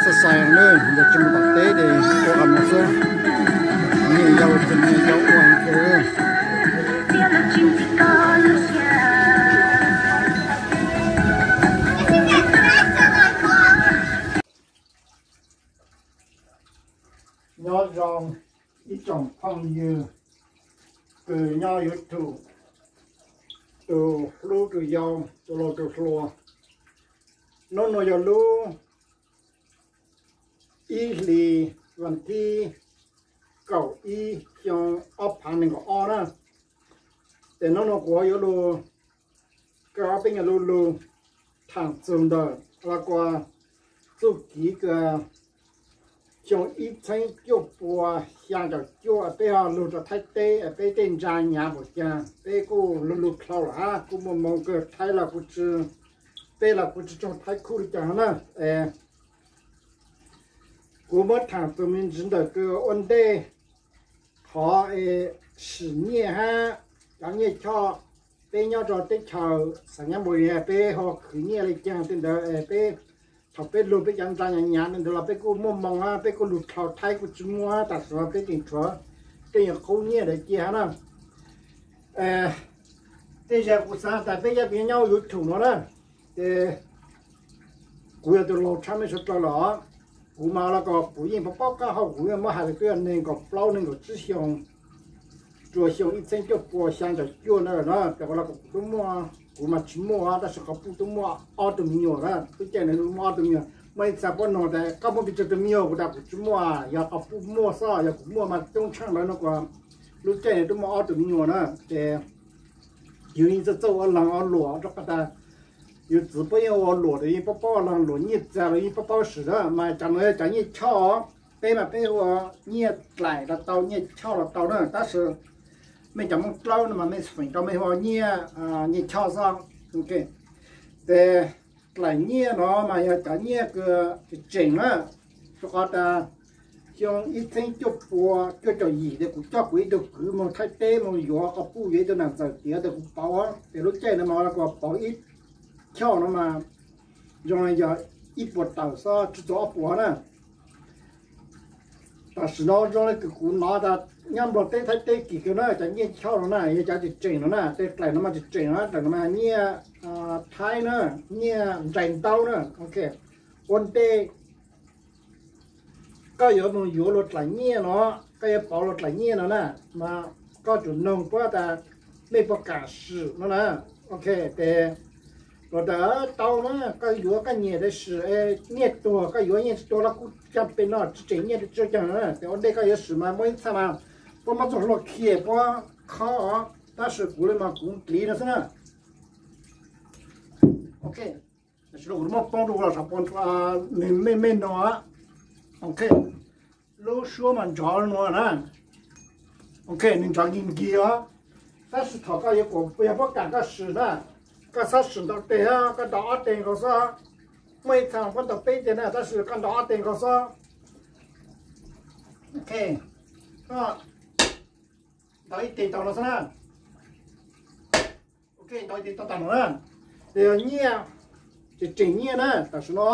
Xav xav na, yog tsis mus tom teb ces ua qhov no xwb. Nyiaj yau tsis nyiaj yau ua heev kawg. Nyob zoo ib tsoom phooj ywg kws nyob YouTube, tus hlub tus yau, tus laus tus hluas. Hnub no yog lub ib hlis vas thib kaum ib xyoo ob phav nees nkaum ob na. Ces hnub no kuv yuav lug kawm ob peb nyuag lug lug tham txug ntawm los kua txuj kev kws xyoo ib txheeb cuaj pua xyaa caum cuaj peb ho lug rua Thaib teb, peb tej ntsa nyav npaum caag peb kuj lug lug dlhau lawm hab, kuj muaj moo kawg. Thaib los kuv tsis, peb los kuv tsis raug Thaib khuj li cas hab na. Kuv muab tham txug me ntsis ntawm kws ua ntej, qhov es sim nyiaj hab cov nyiaj choj. Peb nyob rua teb chaws xav nyab npaum li peb ho khwv nyiaj li caag tej ntawd es peb, thaum peb lug peb cov ntsa nyav nyav li ntawd los peb kuj muaj moo hab, peb kuj lug dlhau. Thaib kuj tsis muaj, tam sim no peb tseem tshuav tej nyuag qub nyiaj ntawd cia hab na. Tej zag kuv xaav tas peb cov kws nyob YouTube no na, ces kuv yog tus laug tshaj mej suav dlawg lawm. Kuv mas los kuv yeej paub paub qab hau, kuv yeej muab has tas twb yog nees nkaum plaub nees nkaum tsib xyoo, rua xyoo ib txheeb cuaj pua xyaa caum cuaj na, ces los kuv tub muaj, kuv mas tsis muaj, tab sis quas puj tub muaj ob tug me nyuam na. Lub caij ntawd muaj ob tug me nyuam, muaj ib txha puab nug tas koj muaj pes tsawg tug me nyuam, kuv tas kuv tsis muaj, yog quas puj muaj xwb, yog kuv muaj mas coob tshaaj lawm no. Kuas lub caij ntawd tub muaj ob tug me nyuam na, ces yus yeej txawj txawj ua laag ua luam rua qhov tas yus txiv puab yeej ua luam, yeej paub paub ua laag luam, nyiaj txiag los yeej paub paub sim na. Mas cov nuav yog cov nyiaj choj, peb mas peb hu ua nyiaj dlaim los tau, nyiaj choj los tau na, tab sis mej cov Moob Dlawb no mas mej feem rau mej hu ua nyiaj, nyiaj choj xwb. Ces dlaim nyiaj no mas yog cov nyiaj kws tseem tseem na, rua qhov tas xyoo ib txheeb cuaj pua cuaj caum yim tes kuv coj kuv ib tug kwv moog Thaib teb moog yuav quas puj, yuav ib tug nam ntxawm tiav tes kuv pauv, ces lub caij no mas kuas pauv ib choj no mas zoo yog ib puas tawm xwb, tsis txug ob puas na. Tam sim no zoo le kws kuv nov tas nyob Nplog teb Thaib teb kim kawg na, cov nyiaj choj no na, yog cov tseem tseem no na, tej dlaim no mas tseem tseem na, dlaim no mas nyiaj Thaib na, nyiaj nrais ntaub na. Ok, ua ntej koj yuav moog yuav luag dlaim nyiaj no, koj yuav pauv luag dlaim nyiaj no na, mas koj tsum noog puab tas mej puas kam sim no na. Ok, tes luag tas tau na, koj yuav koj nyiam tes sim, nyiaj tuag koj yuav, nyiaj tsis tuag los kuj caag pem no, tsis tseem nyiaj tsis caag no na. Tes ua ntej koj yuav sim mas muaj ib txha mas puab muab txug hlua khi puab khob, tab sis kuv li mas kuv dliv no xwb na. Ok, tam sim no kuv muab poob rua los sav pua, mej, mej no. Ok, lub suab mas nrov nuav na. Ok, nws nrov nkig nkig os. Tab sis thaum koj yuav, yog puab kam koj sim na, koj txhob sim ntau teg, koj ntaus ob teg nkaus xwb. Muaj ib txha puab ntaus peb teg na, tab sis koj ntaus ob teg nkaus xwb. Ok, koj ntaus ib teg tau no xwb na. Ok, ntaus ib teg tau tas no na. Tes yog nyiaj, tseem tseem nyiaj na, tam sim no,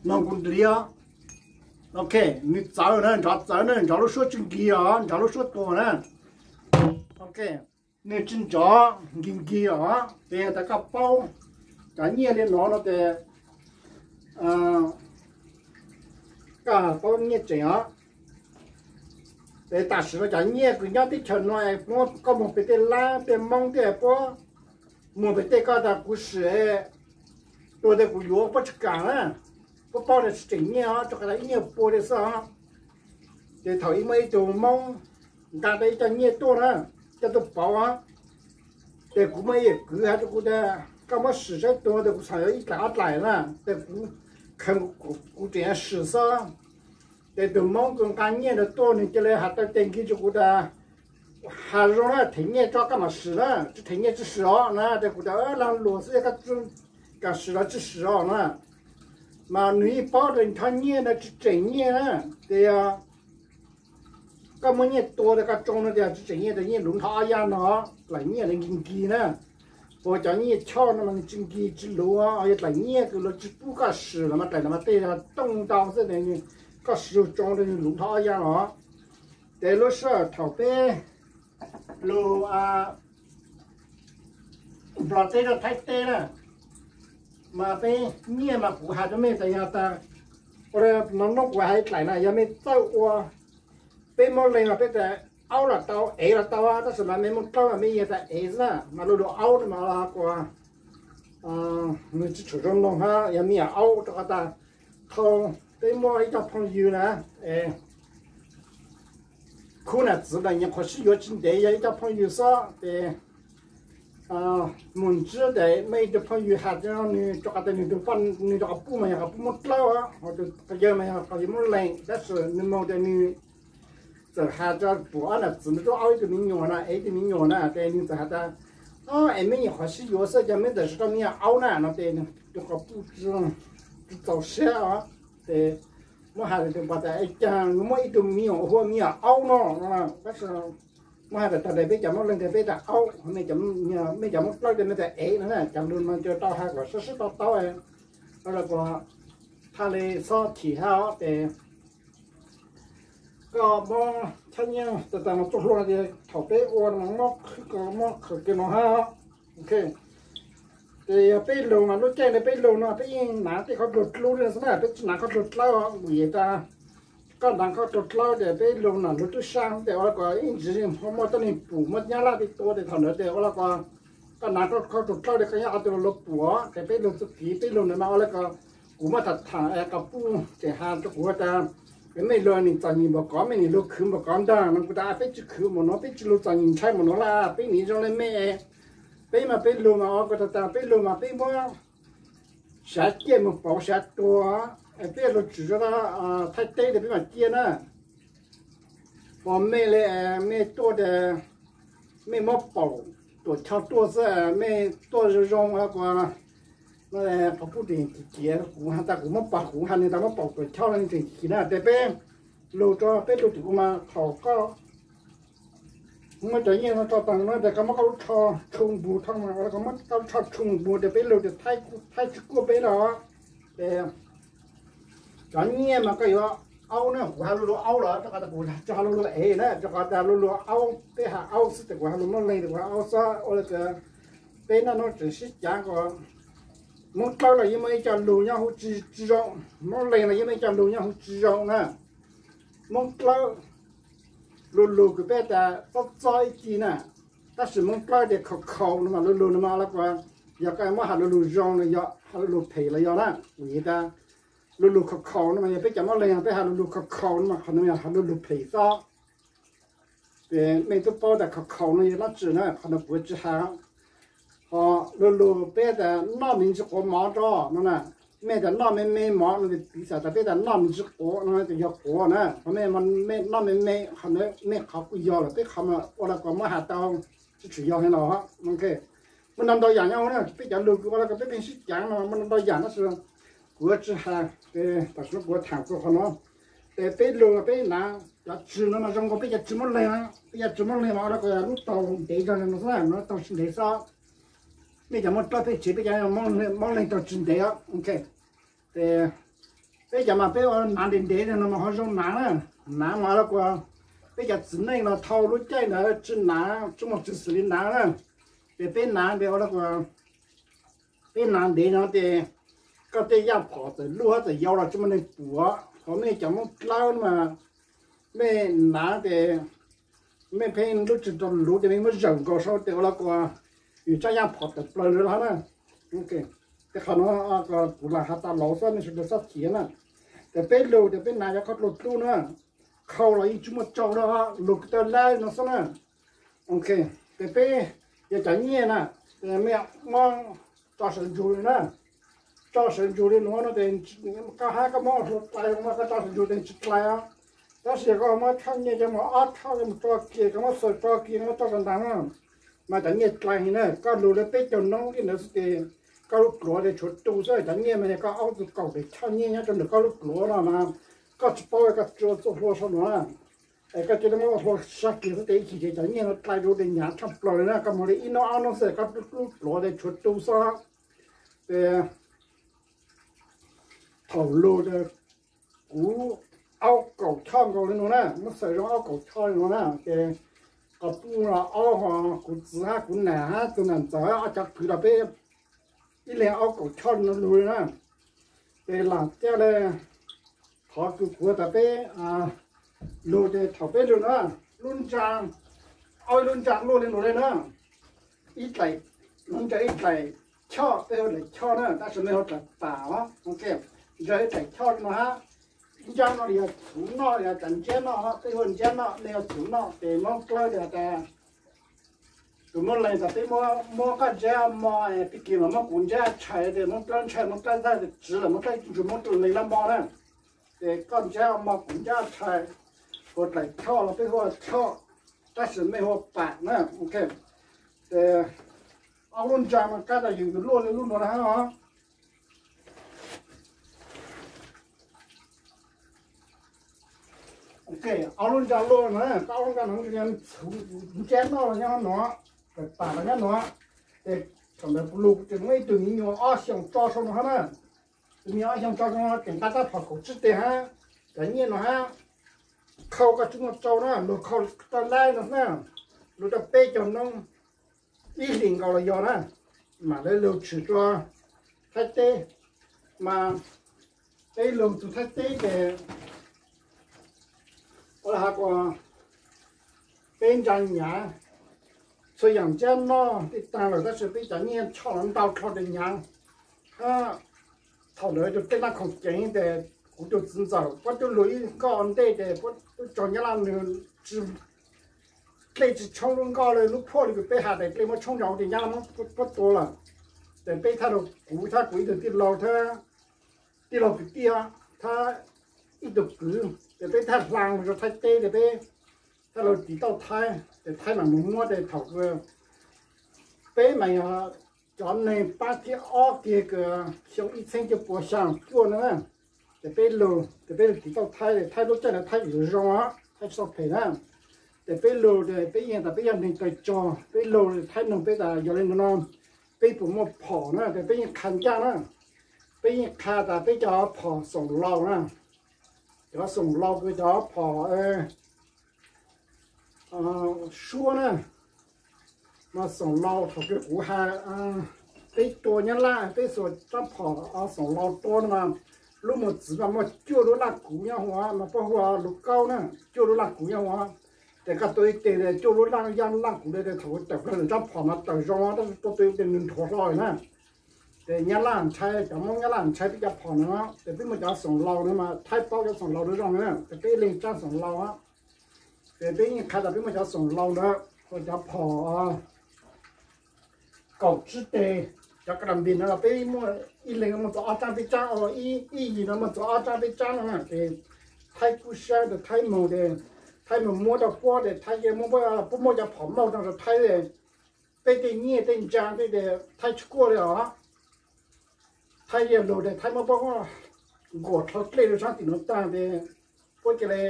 no kuv dliv os. Ok, nws txawv na, nrov txawv na, nrov lub suab tsis nkig os, nrov lub suab tuag na. Ok, nws tsis nrov nkig nkig os, tes tas koj paub cov nyiaj li no no tes koj paub nyiaj tseem os. Tes tam sim no cov nyiaj kws nyob teb chaws no es puab, koj moog pem tej lab tej Moob tej puab muag pem tej, koj tas kuv sim tuag tes kuv yuav, puab tsis kam na. Puab paub tas tsis tseem nyiaj os, rua qhov tas ib nyiaj pua li xwb os. Ces thaum ib muaj ib tug Moob nqa tau ib co nyiaj tuaj na, coj tuaj pauv os. Ces kuv muaj ib yawm kwv has rua kuv tas koj muab sim saib tuag tes kuv txham yuav ib dlaim ob dlaim na, tes kuv kheev kuv tseem yuav sim xwb. Ces tug Moob kws nqa nyiaj ntawd tuaj nws cia li has tau tes nkig rua kuv tas, has zoo na, them nyiaj tso koj mam sim na, tsis them nyiaj tsis sim os na. Tes kuv tas lag luam xwb, yog koj kam sim los tsis sim os na. Mas nws yeej paub tas nrho nyiaj ntawd tsis tseem nyiaj na. Tes yog koj muab nyiaj tua tes koj tsoo no tes tsis tseem nyiaj, tes nyiaj luv nrho ob yaj no, dlaim nyiaj ntawd nkig nkig na. Ua cov nyiaj choj no mas nws tsis nkig tsis luv, yog dlaim nyiaj kws luag tsis pub koj swm los mas dlaim no mas tej tooj ntau xwb, koj swm tsoo rau nws luv dhau ob yav los. Ces lub sij hawm thaum peb lug Nplog teb rau Thaib teb na, mas peb nyiaj mas kuv has rau mej tas yog tas, ua no hnub kuv has dlaim na yog mej txawj ua, peb muab leeg mas peb tas aub los tau, ev los tau, tab sis mas mej Moob Dlawb mas mej yog tas ev xwb na, mas lug lug aub no mas los kuas nws tsis tshua zoo noog hab yog me nyuam aub rau qhov tas thaum peb muaj ib co phooj ywg na, khub nam txiv ntawd nyuam qhuav sib yuav tsis ntev yog ib co phooj ywg xwb ces mus ntsib tes muaj ib tug phooj ywg has rau nws rau qhov tas nws tus poj, nws rau qhov puj mas yog qhov puj Moob Dlawb, ho tus yawg mas yog qhov yog Moob Leeg, tab sis nws mus tes nws txawm has rau puag ob nam txiv nws lub aub ib tug me nyuam na, ev ib tug me nyuam na, ces nws txawm has tas, o, es meb nyuam qhuav sib yuav xwb cas meb txawm tsis tau me nyuam aub na no ces tus qhov puj tsis txaus siab os, ces muab has tus pog tas, e, cas yuav muaj ib tug me nyuam hu ua me nyuam aub no, tab sis muab has tas tag tes peb cov Moob Leeg tes peb tas aub, mej cov Moob Dlawb tes mej tas ev no na, cas lug no ces tau has kom sib sib tau taub, los kuas tha le xob chim hab os, ces koj muab chab nyiaj tas tas no tuaj hlua no ces thaum peb ua no muab qhwv ko muab qhwv kiag no hab. Ok, ces yog peb lug mas lub caij no peb lug no peb yeej hnav tej khaub dluag dlub li xwb na, peb tsis hnav khaub dluag dlawb os, vim tas koj hnav khaub dluag dlawb ces peb lug no lug twb sab tes ua li ko yeej tsis muaj tuab neeg pum, muaj nyab laj peb tua tes thaum ntawd tes ua li ko koj hnav khaub dluag dlawb tes koj nyob qhov twg los luag pum os, ces peb lug txuj kev peb lug ntawd mas ua li ko kuv muab tham tham qhov puj tseem has rau kuv tas, mej lug nim txom nyem npaum kov, mej nim lug khwv npaum kov ntag no, kuv tas peb tsis khwv npaum nuav, peb tsis lug txom nyem ntshai npaum nuav lawm, peb nim zoo le mej. Peb mas peb lug mas ua ko tas tas peb lug mas peb muab siav ciaj mus pauv siav tuag, peb lug tsim rau Thaib teb tes peb mam ciaj na. Pom mej le, mej tuaj tes mej muab paum tuam chau tuaj xwb, mej tuaj zoo zoo kuas qhov puj tes kiv kiv, kuv has tas kuv muab paum, kuv has nws tas muab paum tuam chau no tseem kiv na, tes peb lug rau peb lug tim ua mas thaum koj muab cov nyiaj no tso taag no tes koj muab koj lub tsho tshu npus thoob mas, koj muab koj lub tsho tshu npus tes peb lug tes thaib tsis kuaj peb lawm. Ces cov nyiaj mas koj yuav aub na, kuv has lug lug aub los rau qhov tas kuv tsis has lug lug ev na, rau qhov tas lug lug aub peb has aub xwb, tes kuv has lug Moob Leeg tes kuv has aub xwb. Ua li cas peb naj nub tseem sib cav ko, Moob Dlawb los yeej muaj ib co lug nyob huv tsis zoo, Moob Leeg los yeej muaj ib co lug nyob huv tsis zoo na. Moob Dlawb lug lug kws peb tas txob txob ib ci na, tab sis Moob Dlawb tes khaus khaus no mas lug lug no mas ua li ko, yog koj muab has lug lug zoo no yog has lug lug phem los yog na, vim tas lug lug khaus khaus no mas yog peb cov Moob Leeg peb has lug lug khaus khaus no mas qhov no yog has lug lug phem xwb. Ces mej tub paub tas khaus khaus no yog dlaab tsi na, qhov no kuv tsis has. Ho lug lug peb tas noj me ntsis quav mov rau no na, mej tas noj me me mov no, piv xam tas peb tas noj me ntsis quav no ces yog quav na, ho mej noj me me, qhov no mej qhov kuj yog lawm, peb qhov mas ua li ko muab has tau tsis tshua yog heev los. Muaj ntau ntau yam nyob huv na, peb cov lug kws ua li ko peb pheej sib caav no muaj ntau ntau yam tab sis kuv tsis has. Tam sim no kuv tham txug qhov no, ces peb lug peb hnav cov tswv no mas zoo nkaus peb cov tswv Moob Leeg, peb cov tswv Moob Leeg mas ua li ko lub taug ntev zog no xwb, lub taug tsis ntev xwb. Mej cov Moob Dlawb peb tsev peb cov Moob Leeg taug tsis ntev os. Ces peb cov mas peb ua hnav ntev ntev no mas ho zoo hnav na, hnav mas ua li ko peb cov txiv neej los dhau lub caij ntawd tsis hnav, tsis muaj txiv xws li hnav na. Ces peb hnav tes ua li ko peb hnav ntev no ces koj tej yaj phom txawm luaj txawm yau los tsis muaj neeg pum. Ho mej cov Moob Dlawb mas mej hnav tes mej pheej lub tswv rau luv tes mej muab zawm nkaus sau tes ua li ko yus tsab yaj phom tawm plaws lawm los na. Ces qhov no kuv lam has tas laus xwb, mej sawv daws txhob chim na. Ces peb lug tes peb hnav cov khaub dluag dlub na, khau los yeej tsis muaj tsau na, lug kws tau lab no xwb na. Ok, ces peb yog cov nyiaj na, mej muab tso sawv ntsug li na, tso sawv ntsug li nuav no ces koj hab koj muab hlua dlai no koj tso sawv ntsug tes tsis dlai os. Tab sis yog koj muab choj nyiaj coj mus ob choj coj mus tso kiag, koj muab xuas tso kiag, koj muab tso rau nraag na, mas cov nyiaj dlai heev na. Koj lug li peb caug noob li ntawd xwb ces koj lub pluav tes tshuav tu xwb. Cov nyiaj mas yog koj aub txug kaum tes choj nyiaj nyob rau ntawm koj lub pluav no mas koj tsis paub koj tsis ua txuj hlua sau nuav na. Es koj cia li muab ua hlua sab kiag xwb ces ib chim ces cov nyiaj no dai rau tes hnyav tshaj plaws li na. Koj mus li ib hnub ob hnub xwb koj lub dluav tes tshuav tu xwb. Ces thaum lug ces kuv aub kaum choj nkaus li no na, muab xaws zoo aub kaum choj li no na, ces qhov pub los aub ho kuv txiv hab kuv nam hab tus nam ntxawm ob cov kwv los peb ib leeg aub kaum choj li no lug li na. Ces lam caj li qhov kws kuv tas peb lug ces thaum peb lug na, lub ntsa, aub ib lub ntsa luaj li no li na, ib dlaim, lub ntsa ib dlaim choj, peb hu dlaim choj na, tab sis mej hu dlaim pam os. Ntsa ib dlaim choj li no hab, ntsab no yog txhuv noj, yog tas ntsab noj, peb hu ntsab noj, mej hu txhuv noj, ces muab dlawb li tas tus muab lees tas peb muab koj ntsab mov, pig kis mas muab kuv ntsab tshais, ces muab dlawb ntshai, muab dlawb tag, tsiv lawm muab dlawb ntsuag, muab lees lab mov na. Ces koj ntsab mov, kuv ntsab tshais, hu dlaim choj los peb hu choj, tab sis mej hu pam na. Ces ob lub ntsa mas kab tas yus luaj li lub no na hab os. Ob lub ntsa luaj na, koj ob lub ntsa no txhuv ntsab noj los nyob no, pam los nyob no. Ces thaum ntawd kuv lug kuv tseem muab ib tug me nyuam ob xyoos tso sau no hab na. Tus me nyuam ob xyoos tso sau no tseem nqa rab phom kaum tsib teg hab, cov nyiaj no hab, khau koj tsi muaj tsau na, lug khau rau laib no na, lug rau peb caug noob ib hlis nkaus los yog na, mam li lug tshwm rua Thaib teb. Mas peb lug txug Thaib teb ces ua li has kuas peb ntsa nyav, txhua yaam ntsab noj tej taag lawm tab sis peb cov nyiaj choj los ntau dlhau tes nyav. Hab thaum ntawd tus tej naj khoom ceev tes kuv tus txiv ntxawm puab tub lug ib nkoj ntej tes puab tub tsaug nyab laj nws dlej tsi tshoob lub nkoj le lub phuaj li kws peb has tes dlej muab tshoob ntsoov tes nyab laj muab puab tua lawm. Tes peb thaj lug kuv thab kuv ib tug tij laug thab tij laug kwv tij thab ib tug kwv tes peb thaj hla lug rua Thaib teb tes peb thaj lug tiv tauj Thaib tes Thaib mam mus muab tes thaum peb mas yog cov neeg paab thib ob kiag kws xyoo ib txheeb cuaj puas xyaa cuaj na. Tes peb lug tes peb lug tiv tauj Thaib, Thaib lub caij ntawd Thaib tsi zoo, Thaib tsi tau phem na. Tes peb lug tes peb yeej tas peb yog neeg tawg tsog, peb lug Thaib noog peb tas yog le nuav no peb puas muaj phom na, tes peb yeej qha ncaj na. Peb yeej qha tas peb cov phom xoom laus na, cov xoom laus kws cov phom suab na, mas xoom laus thaum kws kuv has peb tua nyab laj peb xuas rab phom xoom laus tua no mas lub mos txwv mas muaj cuaj lub laj kuv nyob huv mas puab hu ua lub kaub na, cuaj lub laj kuv nyob huv. Tes koj tua ib teg cuaj lub laj yaj laj kuv le tes thaum kws tawm plawg lawm rab phom mas tawm zoo tab sis tua tua tes nws nthuav hlo lawm na. Tes nyab laj ntshai, cov Moob nyab laj ntshai peb cov phom no, tes peb muaj cov xoom laus no mas Thaib paub cov xoom laus no zoo na, tes peb ib leeg tsab xoom laus. Ces peb yeej qha tas peb muaj cov xoom laus ntawd, cov phom kaum tsib teg, cov karambis no los peb muaj ib leeg muaj txug ob tsab peb tsab, ib yig no muaj txug ob tsab peb tsab no na. Ces Thaib kub sab tes Thaib moog tes Thaib moog muab rau puab tes Thaib yeej muab, puab muab cov phom mauj taag rau Thaib tes peb tej nyiaj tej ntsaa tej tes Thaib tsi kuaj li os. Thaib yeej lug tes Thaib muab puab nkuas dlhau dlej rau saab tim nuav taag tes puab ca le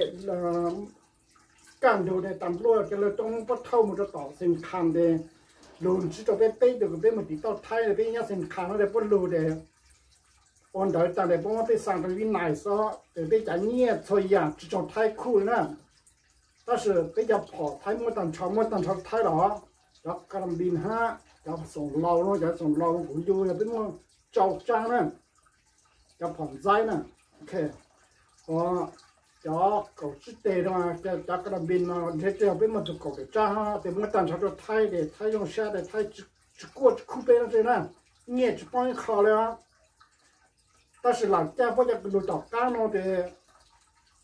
kaj ntug tes tas npluaj ca le rov muab puab thauj moog rau tom Xeem Kham tes lug ntsib rau peb peb tug kws peb moog tiv tauj Thaib peb nyob Xeem Kham no tes puab lug tes ua ntawd taag tes puab muab peb xaa rau Vib Nais xwb tes peb cov nyiaj txhua yaam tsi tsaug Thaib khuj li na. Tab sis peb cov phom Thaib muab taag nrho, muab taag nrho Thaib los, cov karambis hab cov xoom laus no, cov xoom laus kuv ncu yog peb muaj rau tsab na, cov phom ntxaib na, cov kaum tsib teg no, cov karambis no ntshe yog peb muaj txug kaum tawm tsab hab tes muab taag nrho rau Thaib tes Thaib zoo sab tes Thaib tsi kuaj tsi khuj peb no tsi na, nyiaj tsi poob ib qho li os. Tab sis lam caj puab cov kws lug tom qaab no tes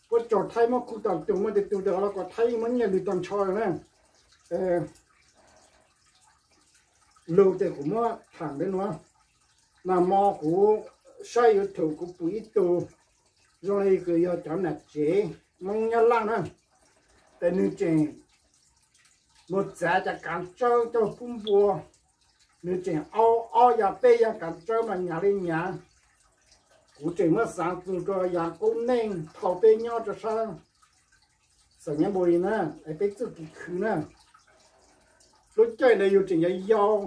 puab tsaug Thaib muab khuj taag tug muaj tej tug tes los kuas Thaib yeej muab nyiaj lug taag nrho na. Lug tes kuv muab thaam le nuav, nag mo kuv saib YouTube kuv pum ib tug zoo le kws yog cov nam tsev Moob Nyab Laj na, tes nwg tseem moog txav cov kaav tsawb coj pub npua, nwg tseem aub ob yaam peb yaam kaav tsawb mas nyav le nyav. Kuv tseem muab xaav txug rua yaam qub neej thaus peb nyob rua saab Txom nyab npaum li na, es peb txuj kev khwv na, lub caij ntawd yus tseem yau yau,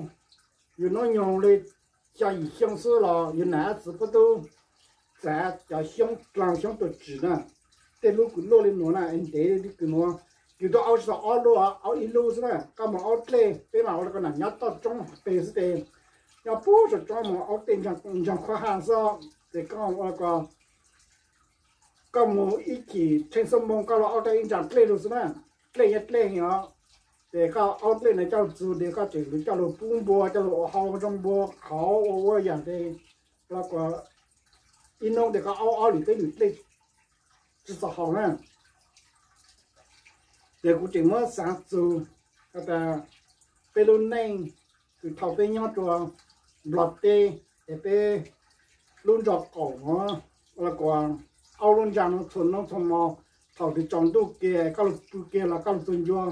yus hnub nyoog li xya yim xyoo xwb los yus nam txiv pub tub txav cov xyoob dlaag xyoob tuag tsim na, tej lub kws luaj li nuav na, ntev li kws nuav, yus tuaj aub tsis tau ob lub, aub ib lub xwb na, koj mus aub dlej, peb mas ua li ko na, nyob toj roob peg xwb tes, nyob puag saum roob mus aub tej ntsaag qhuab haj xwb, ces koj ua li ko koj mus ib chim tsheej xuab moos koj los aub tau ib ntsag dlej lug xwb na, dlej nyob dlej os. Ces koj aub dlej na coj lug txug tes koj tseem coj lug pub npua, coj lug ua hau zoo npua qhauv ua ua yam tes, los kuas ib hnub tes koj aub ob lwm teb lwm dlej tsi txaus haus na. Ces kuv tseem muab xaav txug has tas peb lub neej kws thaum peb nyob rua Nplog teb, es peb lub nroog qaum nuav, los kuas aub lub ntsag nuav txhua nub txhua mo, thaum twg tsaus ntuj kiag koj lug pw kiag los koj lug txug ncua,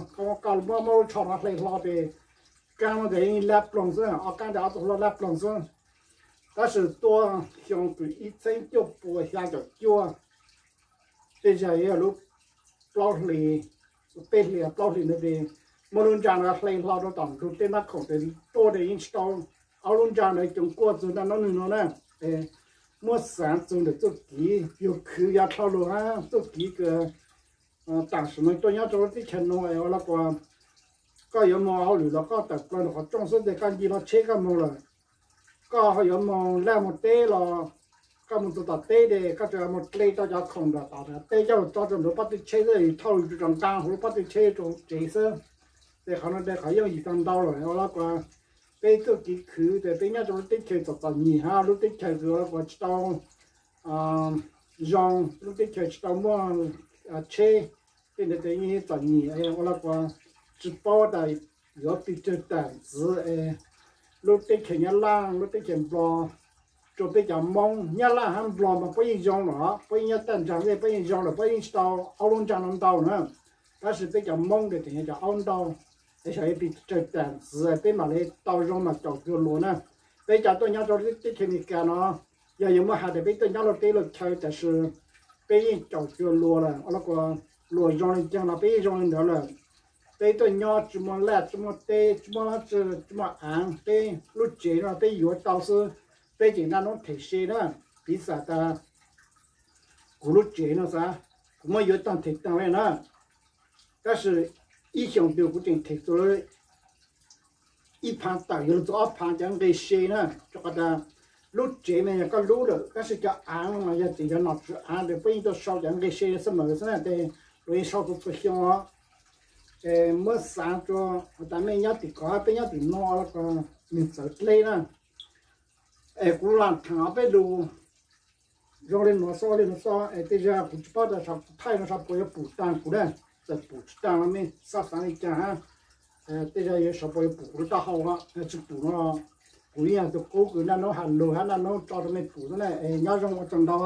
koj muab lub tsho nuav hle hlo tes kaab nuav tes yeej lab ploog xwb, ob kaab tes ob tug hluas lab ploog xwb. Tab sis tuaj xyoo kws ib txheeb cuaj pua xya caum cuaj, tej zag yuav yog lub plaub hlis, peb hlis plaub hlis ntawd tes muaj lub ntsag nuav hle hlo rua tom ntug tej nab khoom tes tuaj tes yeej tsis tau, aub lub ntsag ntawd coov kuaj txug naj nub nwg nuav na. Muab xaav txug ntawm txuj kev yug khwv yav dlhau lug hab txuj kev kws tam sim no tuaj nyob rau lub teb chaws nuav es ua los kuas koj yuav moog hauj lwm los koj tawm plaws ntawm qhov rooj xwb tes koj nce hlo tsheb koj moog lawm. Koj ho yuav moog laj moog teb los koj moog txug tom teb tes koj tsuas moog dle tau cov khoom nram tom teb coj lug tso rua ntawm pob tw tsheb xwb, thauj lug rua nraag huv lub pob tw tsheb rua huv tsev xwb. Ces qhov nuav tes qhov yooj yim tau ntau lawm ua los kuas peb txuj kev khwv tes peb nyob rau lub teb chaws txom txom nyem hab lub teb chaws kws ua los kuas tsis tau zoo, lub teb chaws tsis tau muaj tsheb, tej ntawd tes yeej txom nyem ua los kuas tsis paub tas yuav pes tsawg tam ntxiv es lub teb chaws Nyab Laj lub teb chaws Nplog, rua peb cov Moob Nyab Laj hab Nplog mas puab yeej zoo lawm, puab yeej nyob tag nraag tej puab yeej zoo lawm, puab yeej tsis tau aub lub ntsag no ntau na. Tab sis peb cov Moob tes tseem yog cov aub ntau, es xyov yuav pes tsawg tam ntxiv peb mam li tau zoo mas caum cuag luag na. Peb cov tuaj nyob rau teb chaws Amelikas no, yog yuav muab has tas peb tuaj nyob luaj teb luaj chaw tab sis peb yeej caum cuag luag lawm ua los kuas luag zoo li caag los peb yeej zoo li ntawd lawm. Peb tuaj nyob tsis muaj laj tsis muaj teb tsis muaj dlaab tsi, tsis muaj aav, peb lub tsev no peb yuav tau xwb, peb tseem naj nub them se na. Piv xam tas kuv lub tsev no xav, kuv muab yuav taag them taag le na, tab sis ib xyoos twg kuv tseem them txug ib phaav tawm yuav lug txug ob phaav cov nqe se na, rua qhov tas lub tsev mas yog koj lub lawm tab sis cov aav mas yog tseem yog nom tswv aav tes puab yeej tuaj sau cov nqe se xwb mas xwb na tes luag yeej sau txhua txhua xyoo os. Es muab xaav rua tas mej nyob tim ko peb nyob tim no los kuas nwg txawv dleb na. Es kuv lam thaam peb lug zoo li nuav xwb, li nuav xwb es tej zag kuv tsis paub tas sawv thaij no sawv puas yuav pum taag kuv na. Txawm pum tsis taag los mej xaav xaav li cas hab, tej zag yuav sawv puas yuav pum kuv lub taub hau, tsis pum no kuv yeej yog tus qub kws naj nub has lug hab naj nub tso rua mej pum xwb na. Es nyob zoo ua tsaug ntau.